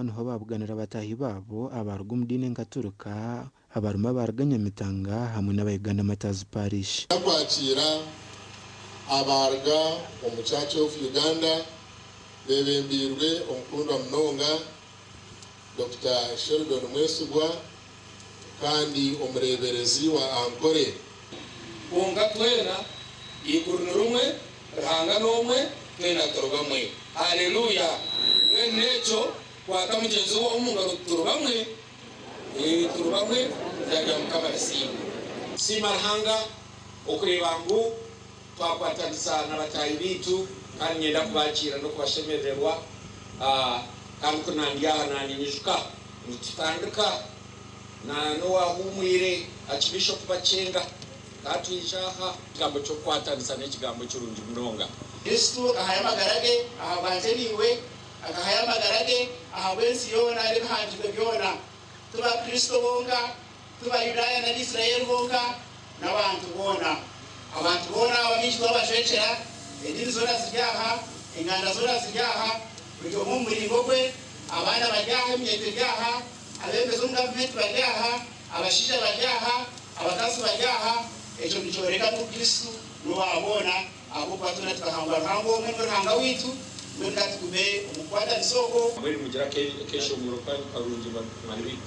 niho baabuganira bataahi baabo abaruga omu diini enkaturika abarimu abaruga Nyamitanga hamwe n'aba Uganda Martyrs Parish. Kwakira abaruga omu Church of Uganda bebembeirwe omukundwa munonga Dokita Sheldon Mwesigwa kandi omureeberezi wa Ankole. Kwonka twena eiguru ni rimwe, Ruhanga n'omwe, twena turi bamwe. Haleluya! Mbwenu n'ekyo, kwata mugyenzi waawe omu ngaro oti, Turi bamwe. Ee, turi bamwe, eiziina rya Mukama risiimwe. Siima Ruhanga okureeba ngu twakwatanisa na bataahi baitu kandi niinyenda kubaakiira n'okubashemerererwa. Kandi ku naandi aha naninyijuka nitutandika na n'owahuumwire Archbishop Bakyenga ka twija aha. Ekigambo ky'okukwatanisa n'ekigambo kirungi munonga. Kristo akahayo amagara ge ahabwangye naiwe, akahayo amagara ge ahabw'ensi yoona n'ebihangirwe byona. Ti Bakristo bonka, ti Bayudaaya nari Israeli bonka, n'abantu boona. Abantu boona aba baingi twabajwekyera, ediini zoona ziri aha, enganda zoona ziri aha, buri omwe omu muringo gwe, abaana bari aha, eminyeeto eri aha, abeebembezi omu gavumenti bari aha, abashaija bari aha, abakazi bari aha. Ekyo nikyoreka ngu Kristo n'owa boona ahabw'okuba twena tukahangwa Ruhanga omwe, niwe Ruhanga waitu. Mbwenu ka tugume omu kukwatanisa okwo. Mbwenu mugire akeshongoro kanyu karungi banywani baitu.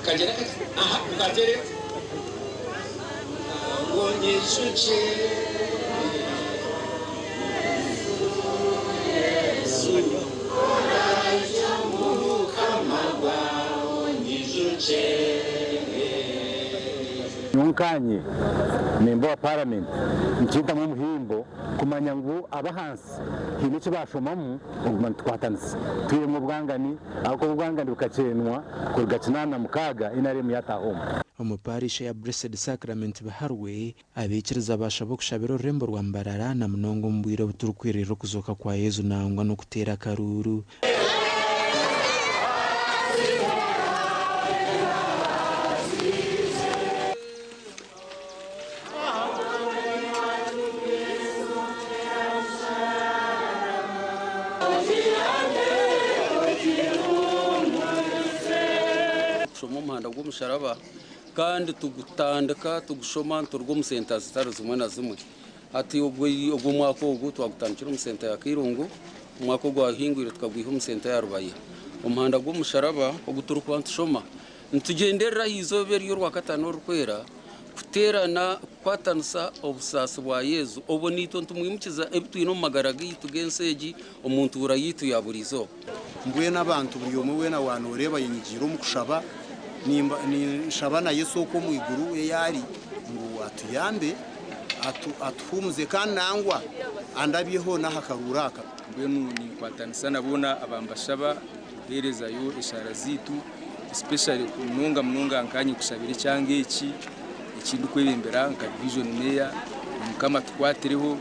Kagyenda kati aha mukateere ngu onyijukye Yesu oraija omu bukama bwawe onyijukye. Nyowe nkaanye memba wa paramenti nikintamu omuhimbo kumanya ngu ab'ahansi haine eki baashomamu okuguma nitukwatanisa twihemu obwangani ahabw'okuba obwangani bukakyeenwa kuruga 86 NRM yaataaha omu. Omu Parish eya Blessed Sacrament Biharwe, abaikiriza baashaba okushabira orurembo rwa Mbarara na munonga omu bwire obu turikwiririra okuzooka kwa Yesu nangwa n'okuteera akaruuru. Kushoma omuhanda gw'omusharaba kandi tugutandika tugushoma nituruga omu senta zitari zimwe na zimwe. Hati ogu omwaka ogu twagutandikira omu senta ya Kairungu, omwaka ogwahingwire tukagwiha omu senta ya Rubaya. Omuhanda gw'omusharaba ogu turikuba nitushoma Nitugyenderera aha izooba eri Orwakataano Orurikwera kuteerana kukwatanisa obusaasi bwa Yesu obwo naitwe nitumwimukiza ebi twine omu magara gaitu g'ensi egi omu ntuura yaitu ya buri izooba. Mbwenu abantu buri omwe weena wa nooreeba ayenyigiire omu kushaba, ninshaba na Yesu okwo omu iguru ei ari ngu atuyambe, atuhuumuze kandi nangwa andabyeho n'aha karuuru aka. Mbwenu ninkwatanisa na boona abambashaba kuheerezayo eshaara zaitu. Especially munonga munonga nkanye kushabira ekyanga eki ekindikwebembera nka division mayor mukama atukwatireho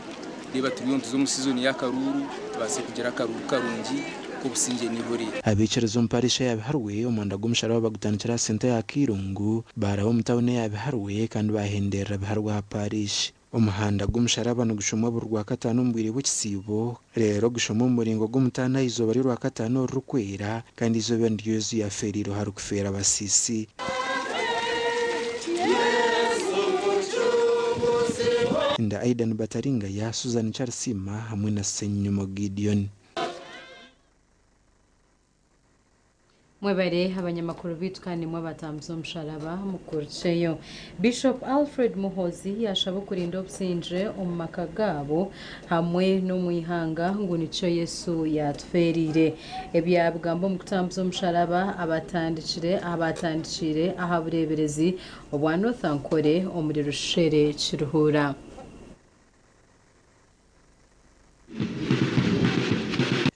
reeba turiyo nituza omu season y'akaruuru tubaase kugira akaruuru karungi k'obusingye n'eihore. Abaikiriza omu parish eya Biharwe omuhanda gw'omusharaba bagutandikira aha senta ya Kairungu baaraba omu tauni eya Biharwe kandi baahenderera Biharwe aha parish. Omuhanda gw'omusharaba nigushomwa buri Rwakataano omu bwire bw'ekisiibo, reero gushomwa omu muringo gw'omutaano aha izooba ry'Orwakataano orurikwera, kandi eizooba niryo Yesu yaafeereireho arikufeera abasiisi. Nda Aidan Bataringaya, Susan Kyarisiima hamwe na Ssenyomo Gideon. Mwebare abanyamakuru beitu kandi nimwe abatambuza omusharaba mukurukyeyo. Bishop Alfred Muhoozi yashaba okurinda obusingye omu maka gaabo hamwe n'omwihanga ngu nikyo Yesu yatufeereire. Ebi yabigamba omu kutambuza omusharaba abatandikire abatandikiire aha bureeberezi obwa North Ankole omuri Rushere Kiruhura.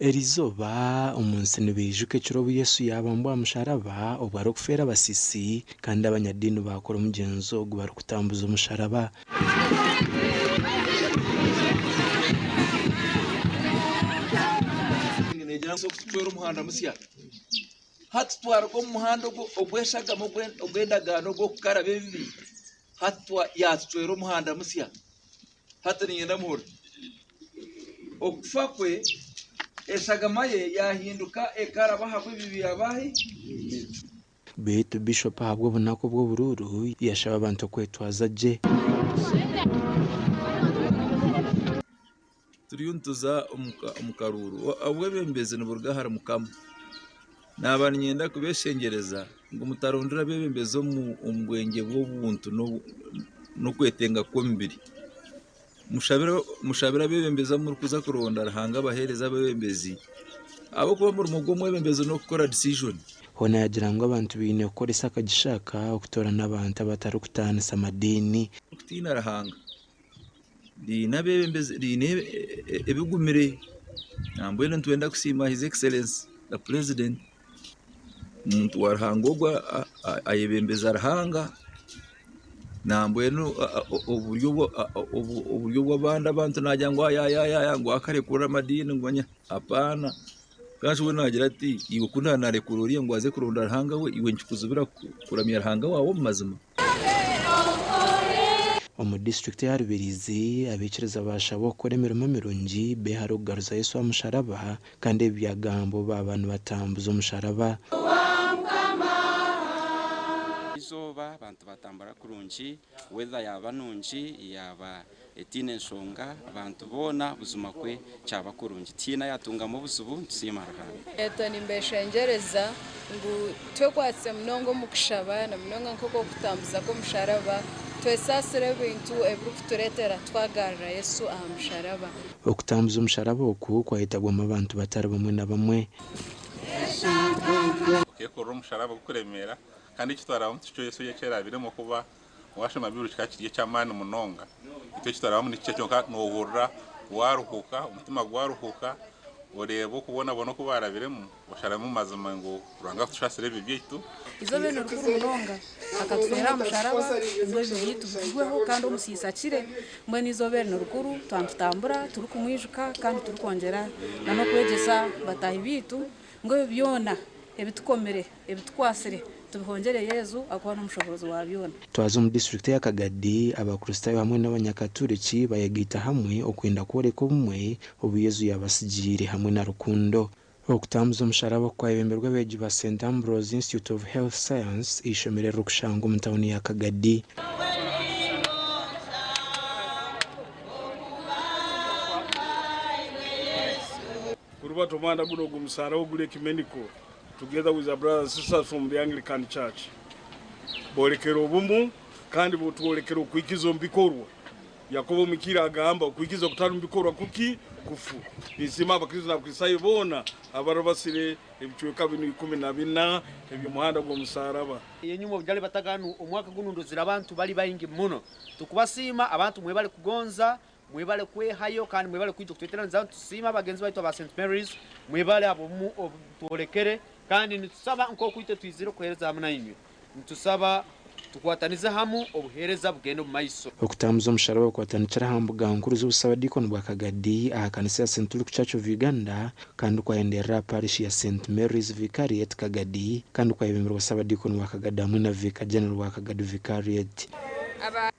Erizooba, omu nsi nibaijuka ekiro obu Yesu yaabambwa aha musharaba obwo arikufeera abasiisi, kandi abanyadiini baakora omugyenzo ogu barikutambuza omusharaba. Hati twaruga omu muhanda ogw'eshagama ogw'endagaano ogw'okukaraba ebibi, hati yaatucwera omuhanda musya. Hati niinyenda muhurire. Okufa kwe Eshagama ye yahinduka ekaraba ahabw'ebibi byabahi. Beitu Bishop ahabw'obunaku bw'oburuuru yashaba abantu okwetwaza gye. Turiyo nituza omu karuuru. Obwebembezi niburuga ahari Mukama. Naaba niinyenda kubeeshengyereza ngu mutarondera abeebembezi omu bwengye bw'obuntu n'okwetenga kw'omubiri. Mushabire abeebembezi abu murikuza kuronda Ruhanga abaheereze abeebembezi ahabw'okuba omurimo gw'omwebembezi n'okukora decision. Hoona yaagira ngu abantu baine kukoresa akagisha aka okutoorana abantu abatarikutaanisa madiini. Okutiina Ruhanga riine abeebembezi riine ebigumire nambwenu nitwenda kusiima His Excellency the President omuntu wa Ruhanga ogwo ayebembeza Ruhanga nambwenu oburyo bw'abandi abantu naagira ngu ayayaya ngu akarekurira amadiini ngu apaana kandi we naagira ati iwe ku naarekura oriya ngu aze kuronda Ruhanga we iwe nikikuzibira kuramya Ruhanga waawe omu mazima. Omu disiturikiti eya Rubirizi, abaikiriza baashabwa kukora emirimo mirungi beehare okugaruza Yesu aha musharaba kandi ebi byagambwa obu baaba nibatambuza omusharaba. Eizooba abantu batambura kurungi, weather yaaba nungi, yaaba etaine nshonga, abantu boona buzima kwe kyaba kurungi tihaine ayatungamu obuzibu, nitusiima Ruhanga. Eto nimbeshengyereza ngu twekwatse munonga omu kushaba na munonga nk'oku okutambuza kw'omusharaba, twesaasire ebintu ebirikutureetera twagarura Yesu aha musharaba. Okutambuza omusharaba oku kwayetabwamu abantu batari bamwe na bamwe. Okeekorera omusharaba gurikuremeera, kandi eki twarabamu tikyo Yesu eki yarabiremu kuba waashoma Baiburi kikaba kiri eky'amaani munonga. Itwe eki twarabamu ni kikye kyonka noohurira waaruhuuka, omutima gwaruhuuka, oreeba okubonabona oku baarabiremu, osharamu mazima ngu Ruhanga akutusaasire ebibi byaitu. Eizooba eri ni rikuru munonga. Akatufeera aha musharaba ngu ebibi byaitu bihweho kandi omusiisi akire. Mbwenu eizooba eri ni rikuru, twaba nitutambura turikumwijuka kandi turikwongyera n'okwegyesa bataahi baitu ngu ebi byona ebitukomire, ebitukwatsire tubihongyere Yesu ahakuba n'omushoboorozi wa byona. Twaza omu disiturikiti eya Kagadi, Abakristaayo hamwe n'Abanyakaturiki bayegaita hamwe okwenda kworeka obumwe obu Yesu yabasigiire hamwe na rukundo. Okutambuza omusharaba kwayebemberwa abeegi ba Saint Ambrose Institute of Health Science, eishomero eririkushangwa omu tauni ya Kagadi. Kurubata omuhanda guno ogw'omusaraba oguri ecumenical together with our brothers and sisters from the Anglican Church borekere obumu kandi botworekera okwikiza omu bikorwa. Yakobo omukiire agamba okwikiza okutari mu bikorwa kuki? Kufu. Ninsiima Abakristo n'Abakristayo boona abarubasire ebicweka binu 14 eby'omuhanda gw'omusaraba. Enyuma obu bataga hanu omwaka gunu ndozire abantu bali baingi muno. Tukubasiima abantu mwebale kugonza, mwebale kwehayo kandi mwebale kwija kutweteraniza. Nitusiima abagenzi baitu aba St Mary's, mwebale ahabw'obumu obu twolekere kandi nitusaba nk'oku itwe twizire kuheereza hamu nainywe. Nitusaba tukwatanize hamu obuheereza bugende omu maiso. Okutambuza omusharaba kwatandikira aha mbuga nkuru z'obusabadiikoni bwa Kagadi aha kanisa ya St Luke Church of Uganda kandi kwayenderera aha parish ya St Mary's Vicariate Kagadi kandi kwayebemberwa Ssabadiikoni wa Kagadi hamwe na Vicar General wa Kagadi Vicariate. Aba